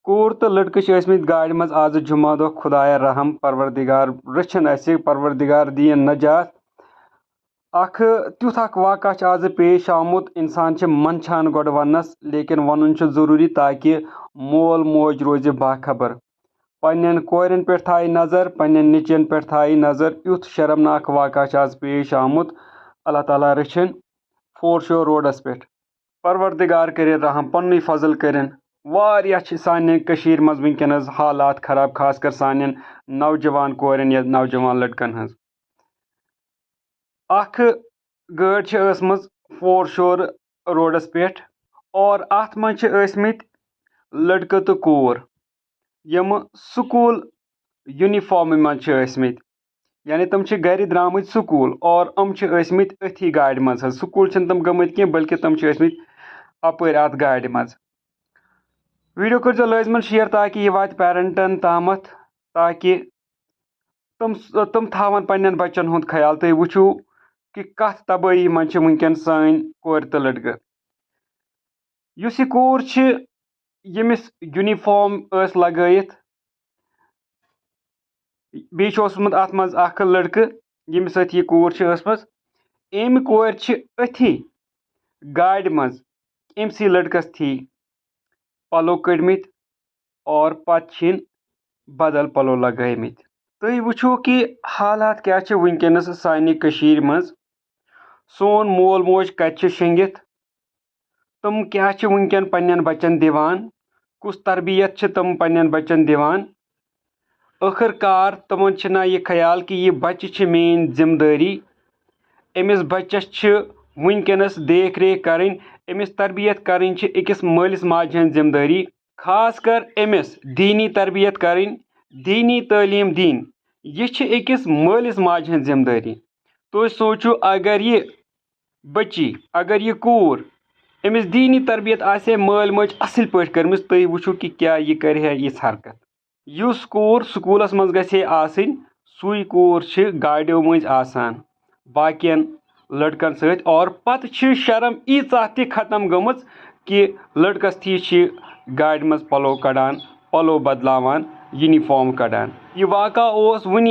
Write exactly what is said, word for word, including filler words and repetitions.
کوٗر تہٕ لٔڑکہٕ چھِ ٲسمٕتۍ گاڑِ منٛز آزٕ جمعہ دۄہ۔ خدایا رحم، پروردگار رٔچھِن اَسہِ، پروردگار دِیِن نجات۔ اکھ تیُتھ اکھ واقعہ چھُ آزٕ پیش آمُت، انسان چھِ منٛدچھان گۄڈٕ وننس، لیکن ونُن چھُ ضروٗری تاکہِ مول موج روزِ باخبر۔ پننٮ۪ن کورٮ۪ن پٮ۪ٹھ تھایہِ نظر، پننٮ۪ن نیٚچوٮ۪ن پٮ۪ٹھ تھایہِ نظر۔ یُتھ شرمناک واقعہ چھُ آز پیش آمُت۔ اللہ تعالیٰ رٔچھِن فور شور روڈس پٮ۪ٹھ۔ پروردگار کٔرِن رحم، پننُے فضل کٔرِن۔ واریاہ چھِ سانہِ کٔشیٖرِ منٛز وٕنکیٚنَس حالات خراب، خاص کر سانٮ۪ن نوجوان کورٮ۪ن یا نوجوان لٔڑکَن ہٕنٛز۔ اکھ گٲڑۍ چھِ ٲسمٕژ فور شور روڈس پٮ۪ٹھ، اور اَتھ منٛز چھِ ٲسمٕتۍ لٔڑکہٕ تہٕ کوٗر، یِم سکوٗل یونیفارمہِ منٛز چھِ ٲسمٕتۍ، یعنی تِم چھِ گرِ درٛامٕتۍ سکوٗل اور یِم چھِ ٲسمٕتۍ أتھی گاڑِ منٛز حظ۔ سکوٗل چھِنہٕ تِم گٔمٕتۍ کینٛہہ، بلکہِ تِم چھِ ٲسمٕتۍ اَپٲرۍ اَتھ گاڑِ منٛز۔ ویٖڈیو کٔرۍزیو لٲزمَن شِیَر تاکہِ یہِ واتہِ پیرَنٹَن تامَتھ، تاکہِ تِم تِم تھاوَن پنٛنٮ۪ن بَچَن ہُنٛد خیال۔ تُہۍ وٕچھِو کہِ کَتھ تبٲہی منٛز چھِ وٕنکٮ۪ن سٲنۍ کورِ تہٕ لٔڑکہٕ۔ یُس یہِ کوٗر چھِ، ییٚمِس یونیفارم ٲس لگٲیِتھ، بیٚیہِ چھُ اوسمُت اَتھ منٛز اکھ لٔڑکہٕ، ییٚمِس سۭتۍ یہِ کوٗر چھِ ٲسمٕژ۔ أمۍ کورِ چھِ أتھی گاڑِ منٛز أمۍ سٕے لٔڑکَس تھی پَلو کٔڑمٕتۍ اور پَتہٕ چھِن بدل پَلو لگٲومٕتۍ۔ تُہۍ وٕچھِو کہِ حالات کیٛاہ چھِ وٕنکیٚنَس سانہِ کٔشیٖرِ منٛز۔ سون مول موج کَتہِ چھِ شۄنٛگِتھ؟ تِم کیٛاہ چھِ وٕنکیٚن پنٛنٮ۪ن بَچَن دِوان؟ کُس تربیت چھِ تِم پنٛنٮ۪ن بَچَن دِوان؟ ٲخٕر کار تِمَن چھِنہ یہِ خیال کہِ یہِ بَچہِ چھِ میٛٲنۍ ذِمہٕ دٲری؟ أمِس بَچَس چھِ وٕنکیٚنَس دیکھ ریکھ کَرٕنۍ، أمِس تربیت کَرٕنۍ چھِ أکِس مٲلِس ماجہِ ہٕنٛز ذِمہٕ دٲری۔ خاص کر أمِس دیٖنی تربیت کَرٕنۍ، دیٖنی تعلیٖم دِنۍ، یہِ چھِ أکِس مٲلِس ماجہِ ہٕنٛز ذِمہٕ دٲری۔ تُہۍ سوٗنٛچِو، اگر یہِ بٔچی، اگر یہِ کوٗر، أمِس دیٖنی تربیت آسہِ ہے مٲلۍ مٲج اَصٕل پٲٹھۍ کٔرمٕژ، تُہۍ وٕچھِو کہِ کیٛاہ یہِ کَرِ ہے یِژھ حرکت۔ یُس کوٗر سکوٗلَس منٛز گژھِ ہے آسٕنۍ، سُے کوٗر چھِ گاڑیو مٔنٛزۍ آسان باقیَن لٔڑکَن سۭتۍ، اور پَتہٕ چھِ شرم ییٖژاہ تہِ ختم گٔمٕژ کہِ لٔڑکَس تھی چھِ گاڑِ منٛز پَلو کَڑان، پَلو بدلاوان، یونیفارم کَڑان۔ یہِ واقعہ اوس وُنی